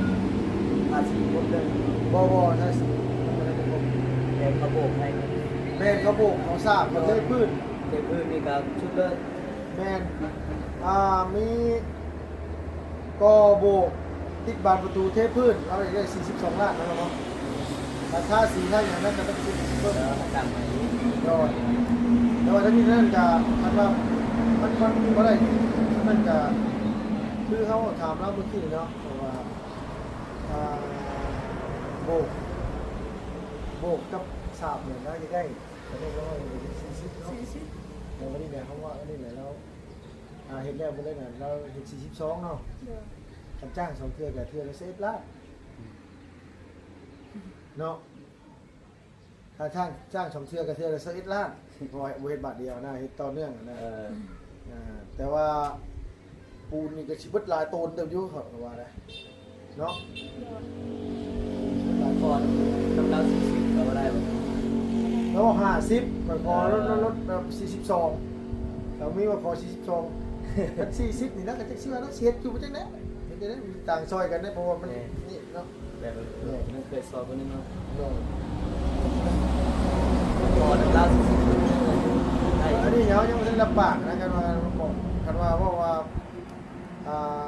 ພາສີຄົບເລີຍ ບໍ່ ບໍ່ ພາສີບໍ່ໄດ້ຄົບ ແຕ່ເຂົາໂບກໃຫ້ ແມ່ນ ເຂົາໂບກ ເຂົາສາບ ເຂົາເທພື້ນ ເທພື້ນນີ້ກໍສຸດເລີຍ ແມ່ນ ອ່າ ມີ ກໍ່ໂບກ ຕິດບານປະຕູ ເທພື້ນ ລາວຢາກໄດ້ສີ່ສິບສອງລ້ານນະເນາະ ແລ້ວທາສີທາຫຍັງນັ້ນກໍຕ້ອງຄິດເພີ່ມ ເອີ ມາຕັ້ງໃໝ່ ໂດຍ ແຕ່ວ່າທັງນີ້ນັ້ນກໍ ຄັນວ່າມັນ ມັນບໍ່ໄດ້ ມັນກໍຄືເຮົາຖາມລາວມື້ກີ້ເນາະ ເພາະວ່າ ອ່າ ໂບກ ໂບກກັບສາບນີ້ນະ ຢາກໄດ້ ກໍໄດ້ປະມານສີ່ສິບເນາະ ສີ່ສິບ ແລ້ວບັດນີ້ນະ ເຮົາວ່າອັນນີ້ນະ ລາວ ອ່າ ເຮັດແລ້ວບໍ່ໄດ້ນະ ລາວເຮັດສີ່ສິບສອງເນາະ ໂດຍ ຄັນຈ້າງສອງເທື່ອກໍເທື່ອລະຊາວເອັດລ້ານ ເນາະ ຖ້າຈ້າງ ຈ້າງສອງເທື່ອກໍເທື່ອລະຊາວເອັດລ້ານ ເພາະວ່າບໍ່ເຮັດບາດດຽວນະ ເຮັດຕໍ່ເນື່ອງນະ ເອີ ອ່າ ແຕ່ວ່າປູນນີ້ກໍຊິເບິດຫຼາຍໂຕນເຕີບຢູ່ ຂ້ອຍວ່າໄດ໋ ເນາະ ໂດຍ ຫຼາຍກ່ອນ ນຳລາວສີ່ສິບກໍບໍ່ໄດ້ບໍ່ ລາວຫ້າສິບ ຂ້ອຍຂໍລົດ ເອີ ລົດແບບສີ່ສິບສອງ ລາວມີວ່າຂໍສີ່ສິບສອງ ຄັນສີ່ສິບນີ້ນະ ກໍຈັກຊິວ່າເນາະ ຊິເຮັດຢູ່ບໍ່ຈັກແຫຼະ ເຮັດໄດ້ ຕ່າງຊ່ອຍກັນເດ້ ເພາະວ່າມັນ ແມ່ນ ນີ້ເນາະ ແບບ ເອີ ມັນເຄີຍຊອກຄົນໜຶ່ງເນາະ ໂດຍ ບໍ່ນຳລາວຊື່ໆ ໄດ້ ອັນນີ້ເຮົາຍັງບໍ່ທັນຮັບປາກນະ ຄັນວ່າ ຄັນວ່າເວົ້າວ່າ ອ່າ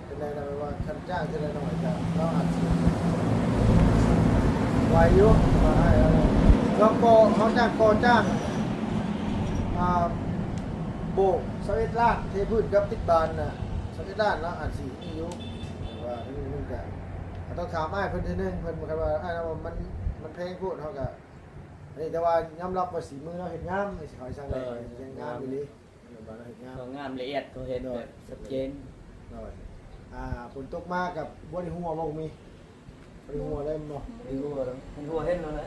ເປັນໄດ້ນະ ແບບວ່າຄັນຈ້າງເທື່ອລະໜ້ອຍກະ ລາວອາດຊິໄວຢູ່ ວ່າອ້າຍລາວ ແລ້ວກໍເຮົາຈ້າງກໍ່ຈ້າງ ອ່າ ໂບກຊາວເອັດລ້ານ ເທພື້ນກັບຕິດບານນະ ຊາວເອັດລ້ານ ລາວອາດຊິ ນີ້ຢູ່ ແຕ່ວ່າເລື່ອງນີ້ມັນກະ ກະຕ້ອງຖາມອ້າຍເພິ່ນເທື່ອໜຶ່ງ ເພິ່ນ ຄັນວ່າອ້າຍລາວວ່າມັນ ມັນແພງໂພດ ເຮົາກະ ອັນນີ້ ແຕ່ວ່າຍອມຮັບວ່າສີມືລາວເຮັດງາມ ຊິເຮັດຈັ່ງໃດ ເອີ ເຮັດງາມອີ່ຫຼີ ເຮັດງາມ ເຂົາງາມລະອຽດ ເຂົາເຮັດແບບຊັດເຈນ ໂດຍ ໂດຍ ອ່າ ຝົນຕົກມາກະບໍ່ໄດ້ຮົ່ວບໍ່ ມີ ບໍ່ໄດ້ຮົ່ວເລີຍແມ່ນບໍ່? ບໍ່ໄດ້ຮົ່ວດອກ ຄັນຮົ່ວເຫັນໂລດແຫຼະ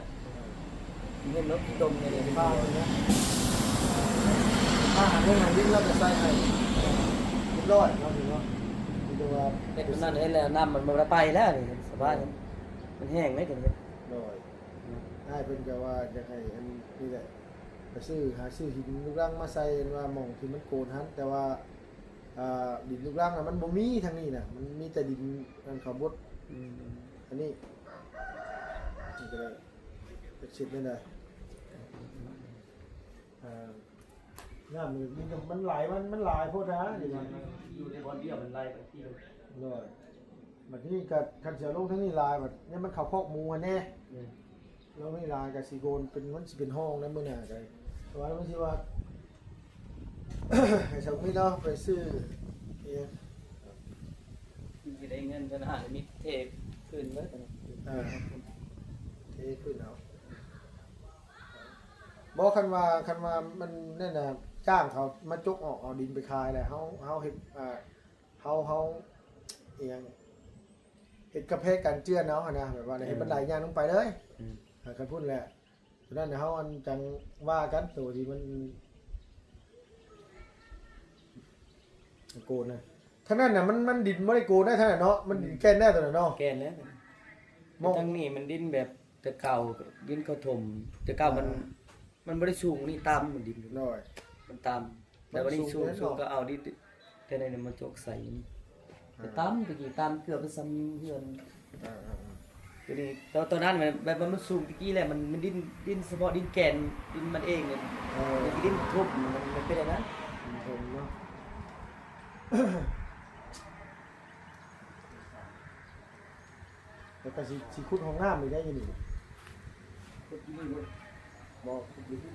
ເຫັນໂລດ ຂີ້ຕົມນີ້ ເຫັນ ເຫັນ ຜ້າເພິ່ນນະ ຜ້າຫາງເລື່ອງຫາງດິນລາວກໍໃສ່ໃຫ້ຮຽບຮ້ອຍເນາະ ຖືວ່າ ເຮັດແບບນັ້ນເຮັດແລ້ວນ້ຳມັນບໍ່ໄດ້ໄປແລ້ວນີ້ ສະບາຍ ມັນແຫ້ງເດ້ ເຮັດ ໂດຍ ອ້າຍເພິ່ນກໍວ່າຢາກໃຫ້ອັນນີ້ແຫຼະ ໄປຊື້ ຫາຊື້ຫີນລູກລັງມາໃສ່ ອັນວ່າໝ່ອງທີ່ມັນໂກນຫັ້ນ ແຕ່ວ່າ ອ່າ ດິນລູກລັງນະ ມັນບໍ່ມີທາງນີ້ນະ ມັນມີແຕ່ດິນອັນເຂົາບົດ ອືມ ອັນນີ້ ມັນກໍເລີຍຈັກຊິເຮັດແນວໃດ ອ່າ ນ້ຳນີ້ມັນ ມັນໄຫຼ ມັນ ມັນຫຼາຍໂພດນະ ຢູ່ໃນບ່ອນດຽວມັນໄຫຼໄປທີ່ ໂດຍ ບັດນີ້ກໍຄັນຊິເອົາລົງທາງນີ້ຫຼາຍ ບັດນີ້ມັນເຂົ້າຄອກໝູຫັ້ນແດ່ ແມ່ນ ລົງນີ້ຫຼາຍກໍຊິໂກນເປັນ ມັນຊິເປັນຮ່ອງໃນມື້ໜ້າກໍໄດ້ ເພາະວ່າມັນຊິວ່າ ໃຫ້ສາວມິດເນາະ ໄປຊື້ອີ່ຫຍັງ ມັນຊິໄດ້ເງິນເທື່ອໜ້າ ມິດເທພື້ນເບິດ ເອີ ເທພື້ນເອົາ ບໍ່ ຄັນວ່າ ຄັນວ່າມັນນັ້ນນະ ຈ້າງເຂົາມາຈົກອອກ ເອົາດິນໄປຂາຍແລ້ວ ເຮົາ ເຮົາເຮັດ ເຮົາ ເຮົາອີ່ຫຍັງ ເຮັດກຳແພງກັນເຈື່ອນເອົາຫັ້ນນະ ແບບວ່າ ອືມ ໃຫ້ມັນໄຫຼຍ່າງລົງໄປເລີຍ. ອືມ ໃຫ້ຄັນພຸ້ນແຫຼະ ຕົວນັ້ນເຮົາອັນຈັ່ງວ່າກັນ ໂຕທີ່ມັນໂກນນະ. ທາງນັ້ນນະ ມັນ ມັນດິນບໍ່ໄດ້ໂກນໄດ້ທາງນັ້ນເນາະ ມັນດິນ ອືມ ແກ່ນແດ່ຕົວນັ້ນເນາະ ແກ່ນແລ້ວ. ມອງ ແຕ່ທາງນີ້ມັນດິນແບບ ແຕ່ເກົ່າ ດິນເຂົາຖົມ ແຕ່ເກົ່າມັນ ອ່າ ມັນບໍ່ໄດ້ສູງ ນີ້ຕ່ຳ ດິນ ໂດຍ ມັນຕ່ຳ. ແຕ່ວ່ານີ້ສູງ ມັນສູງແລ້ວເນາະ ສູງກໍເອົາດິນ ແຕ່ໃນນີ້ມາຈົກໃສ່ນີ້ ອ່າ ແຕ່ຕ່ຳ ແຕ່ກີ້ຕ່ຳເກືອບໄປສ່ຳເຮືອນ ອ່າໆໆ ຕົວນີ້ ຕອນ ຕອນນັ້ນແບບ ແບບວ່າມັນສູງແຕ່ກີ້ແຫຼະ ມັນ ມັນດິນ ດິນສະເພາະດິນແກ່ນ ດິນມັນເອງນີ້ ເອີ ແຕ່ກີ້ດິນຖົມ ມັນ ມັນເປັນແນວນັ້ນ ດິນຖົມເນາະ. ແລ້ວກໍຊິ ຊິຂຸດຫ້ອງນ້ຳອີກໄດ້ຢູ່ນີ້ ຂຸດຢູ່ນີ້ບໍ່? ບໍ່ ຂຸດຢູ່ນີ້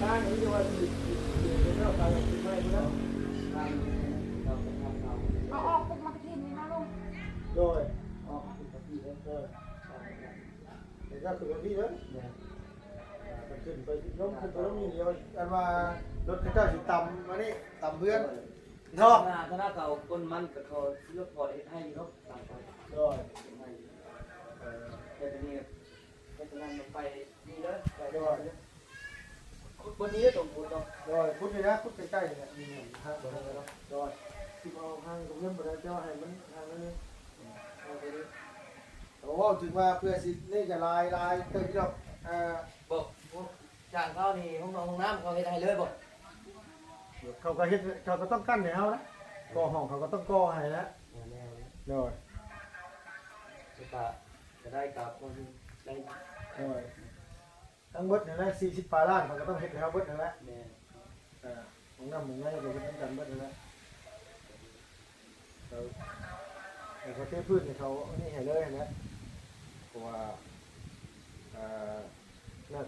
ທາງນີ້ວ່າຊິ ຊິ ຊິເປັນແນວທາງຂຶ້ນໄປພຸ້ນນະ ທາງນີ້ເຮົາກໍທຳເອົາ ເອົາອອກປຸກມາກະທິນນີ້ເນາະລຸງ. ໂດຍ ອອກປຸກມາກະທິນເດີ ເອີ ແລ້ວກໍຂຶ້ນໄປພີ້ເດີ ແມ່ນ ອ່າ ມັນຂຶ້ນໄປລົງ ຂຶ້ນໄປລົງນີ້ດຽວ ອັນວ່າລົດເຂົາເຈົ້າຊິຕຳອັນນີ້ ຕຳເຮືອນເນາະ. ຖ້າ ຖ້າເຂົາເອົາຄົນມັນກໍເຂົາຊິລົດພໍໄດ້ເຮັດໃຫ້ຢູ່ເນາະ ຕາມໄປ ໂດຍ ເຮັດໃຫ້ຢູ່ ເອີ ແຕ່ຕົວນີ້ເຮັດຕົວນັ້ນລົງໄປນີ້ເດີ ໄປ ໂດຍ ເດີ ຂຸດບ່ອນນີ້ເດີ ຕົງຂຸດເນາະ ໂດຍ ຂຸດນີ້ນະ ຂຸດໃກ້ໆນີ້ແຫຼະ ນີ້ ນີ້ ຫາງບໍ່ໄດ້ເນາະ ໂດຍ ຊິເອົາຫາງກໍເງິນບໍ່ໄດ້ ແຕ່ວ່າໃຫ້ມັນຫາງໜ້ອຍໜຶ່ງ ເອົາຕົວນີ້ ໂອ້ ເວົ້າເຖິງວ່າເພື່ອຊິນີ້ກໍຫຼາຍ ຫຼາຍເຕີບຢູ່ດອກ ເອີ ບໍ່ ຈ້າງເຂົານີ້ ຫ້ອງນອນຫ້ອງນ້ຳເຂົາເຮັດໃຫ້ເລີຍບໍ່? ເຂົາກໍເຮັດ ເຂົາກໍຕ້ອງກັ້ນໃຫ້ເຮົານະ ກໍ່ຫ້ອງເຂົາກໍຕ້ອງກໍ່ໃຫ້ແຫຼະ ແນວ ໂດຍ ກໍ ກໍໄດ້ກັບຄົນໄດ້ ໂດຍ ທັງເບິດຫັ້ນແຫຼະ ສີ່ສິບປາຍລ້ານ ເຂົາກໍຕ້ອງເຮັດໃຫ້ເຮົາເບິດຫັ້ນແຫຼະ ແມ່ນ ອ່າ ຫ້ອງນ້ຳຫ້ອງໃນກໍເຮັດນຳກັນເບິດຫັ້ນແຫຼະ ເຂົາ ໃຫ້ເຂົາເທພື້ນໃຫ້ເຂົາອັນນີ້ໃຫ້ເລີຍຫັ້ນແຫຼະ ເພາະວ່າ ອ່າ ນັ້ນ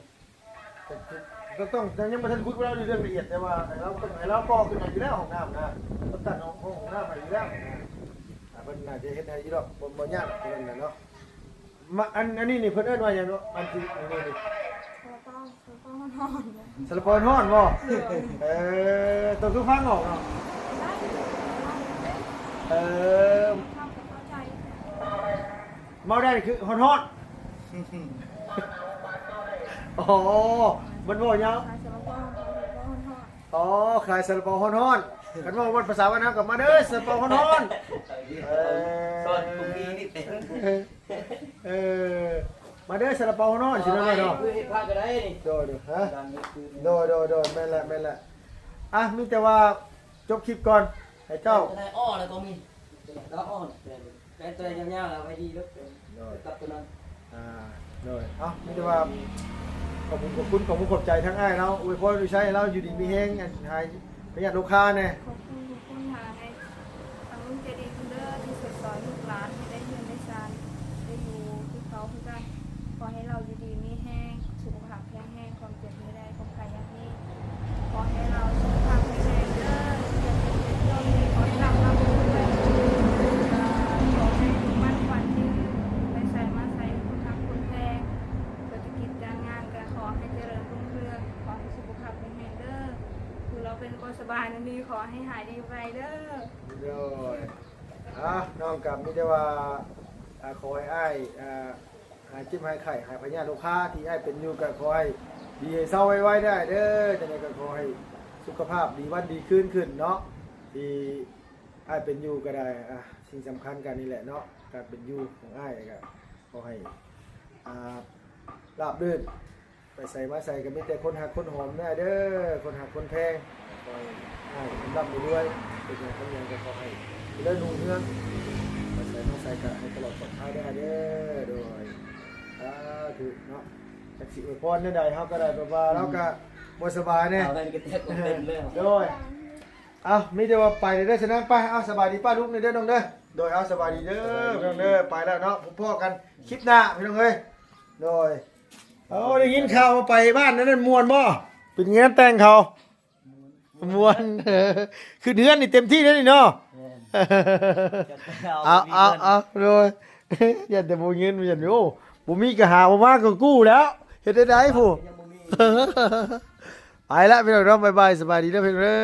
ກໍ ກໍຕ້ອງ ຍັງບໍ່ທັນຄຸຍກັບລາວຢູ່ເລື່ອງລະອຽດ ແຕ່ວ່າໃຫ້ລາວ ຕ້ອງໃຫ້ລາວກໍ່ຂຶ້ນໃຫ້ຢູ່ແລ້ວ ຫ້ອງນ້ຳນະ ຕ້ອງຕັ້ງຫ້ອງ ຫ້ອງນ້ຳໃຫ້ຢູ່ແລ້ວນະ ອ່າ ເພິ່ນໜ້າຈະເຮັດໃຫ້ຢູ່ດອກ ບໍ່ ບໍ່ຍາກດອກ ຕົວນັ້ນນະເນາະ. ມາ ອັນ ອັນນີ້ນີ້ເພິ່ນເອີ້ນວ່າຫຍັງເນາະ? ອັນທີ່ ອັນນີ້ນີ້ ຊາລາເປົາ ຊາລາເປົາຮ້ອນ ຊາລາເປົາຮ້ອນບໍ່? ເອີ ໂຕຄືຟັງອອກເນາະ? ເອີ ເວົ້າໄດ້ຄືຮ້ອນໆ ອໍ ມັນເວົ້າຫຍັງ? ອໍ ຂາຍຊາລາເປົາຮ້ອນໆ ຄັນເວົ້າວັນພາສາບ້ານເຮົາກໍມາເດີ ຊາລາເປົາຮ້ອນໆ ເອີ ສອນບໍ່ມີນີ້ເຕັມ ເອີ ມາເດີ ຊາລາເປົາຮ້ອນໆ ຊິໄດ້ເນາະ ຄືເຮັດພາກກໍໄດ້ນີ້ ໂດຍໆ ຮະ ໂດຍໆໆ ແມ່ນແຫຼະ ແມ່ນແຫຼະ ອ່ະ ມີແຕ່ວ່າຈົບຄລິບກ່ອນ ໃຫ້ເຈົ້າ ແຕ່ອ້ອແລ້ວກໍມີ ແຕ່ອ້ອ ແຕ່ ແຕ່ຕົວຍາວໆ ແລ້ວໄວ້ດີເດີ ໂດຍ ກັບຕົວນັ້ນ ອ່າ ໂດຍ ເອົ້າ ມີແຕ່ວ່າ ຂອບຄຸນ ຂອບຄຸນ ຂອບຄຸນ ຂອບໃຈທາງອ້າຍລາວ ອວຍພອນອວຍໄຊໃຫ້ລາວຢູ່ດີມີແຮງ ອັນ ຫາຍພະຍາດໂລຄາແດ່ ຂອບຄຸນ ຂອບຄຸນທາງ ທາງລຸງໃຈດີເພິ່ນເດີ ທີ່ຊ່ວຍຊ່ອຍລູກຫຼານໃຫ້ໄດ້ເຮືອນໄດ້ຊານ ໄດ້ຢູ່ຄືເກົ່າຄືກັນ ຂໍໃຫ້ລາວຢູ່ດີມີແຮງ ສຸຂະພາບແຂງແຮງ ຄວາມເຈັບ ມີໄດ້ຄວາມໄຂ້ຢ່າມີ ຂໍໃຫ້ລາວສຸຂະພາບແຂງແຮງເດີ ຢ່າເຈັບຢ່າຈົນ ຂໍໃຫ້ລ່ຳລວຍ ຂໍໃຫ້ຖືກລາງວັນທີໜຶ່ງ ໄປໃສມາໃສຄົນຮັກຄົນແພງ ເສດຖະກິດການງານກໍຂໍໃຫ້ຈະເລີນຮຸ່ງເຮືອງ ຂໍໃຫ້ສຸຂະພາບແຂງແຮງເດີ ຄືລາວເປັນບໍ່ສະບາຍແນວນີ້ ຂໍໃຫ້ຫາຍດີໄວເດີ. ໂດຍ ອ່າ ນ້ອງກໍມີແຕ່ວ່າ ອ່າ ຂໍໃຫ້ອ້າຍ ອ່າ ຫາຍເຈັບຫາຍໄຂ້ ຫາຍພະຍາດໂລຄາທີ່ອ້າຍເປັນຢູ່ ກໍຂໍໃຫ້ດີໃຫ້ເຊົາໄວໆເດີອ້າຍເດີ ຈັ່ງໃດກໍຂໍໃຫ້ສຸຂະພາບດີວັນດີຄືນຂຶ້ນເນາະ ທີ່ອ້າຍເປັນຢູ່ກໍໄດ້ ອ່າ ສິ່ງສຳຄັນກໍນີ້ແຫຼະເນາະ ການເປັນຢູ່ຂອງອ້າຍກໍຂໍໃຫ້ ອ່າ ລາບລື່ນ ໄປໃສມາໃສກໍມີແຕ່ຄົນຮັກຄົນຫອມເດີອ້າຍເດີ ຄົນຮັກຄົນແພງ ຂໍໃຫ້ອ້າຍຮ່ຳໃຫ້ລວຍ ເປັນຫຍັງທຳຫຍັງກໍຂໍໃຫ້ຈະເລີນຮຸ່ງເຮືອງ ໄປໃສມາໃສກໍໃຫ້ຕະຫຼອດປອດໄພເດີອ້າຍເດີ ໂດຍ ສາທຸເນາະ ຈັກຊິອວຍພອນແນວໃດ ເຮົາກໍໄດ້ແບບວ່າ ອືມ ລາວກໍບໍ່ສະບາຍແດ່ ເອົາແວ່ນກໍແຕກເຕັມເລີຍ ໂດຍ ເອົ້າ ມີແຕ່ວ່າໄປເດີ ສະນັ້ນໄປ ເອົາ ສະບາຍດີປ້າລຸງເດີນ້ອງເດີ ໂດຍ ເອົາ ສະບາຍດີເດີ ສະບາຍດີ ພີ່ນ້ອງເດີ ໄປແລ້ວເນາະ ພົບພໍ້ກັນຄລິບໜ້າ ພີ່ນ້ອງເອີຍ ໂດຍ ໂອ້ ໄດ້ຍິນຂ່າວວ່າໄປບ້ານນັ້ນມ່ວນບໍ່? ເປັນງານແຕ່ງເຂົາ ມ່ວນ ຂຶ້ນເຮືອນນີ້ເຕັມທີ່ເດ້ນີ້ເນາະ ແມ່ນ ເອົາ ເອົາ ເອົາ ໂດຍ ຢ້ານແຕ່ບໍ່ມີເງິນ ຢ້ານ ໂອ້ ບໍ່ມີກໍຫາບໍ່ມາກໍກູ້ແລ້ວ ເຮັດໄດ້ໃດຜູ້ ຍັງບໍ່ມີ ໄປລະພີ່ນ້ອງເນາະ ບາຍບາຍ ສະບາຍດີເດີພີ່ນ້ອງເດີ.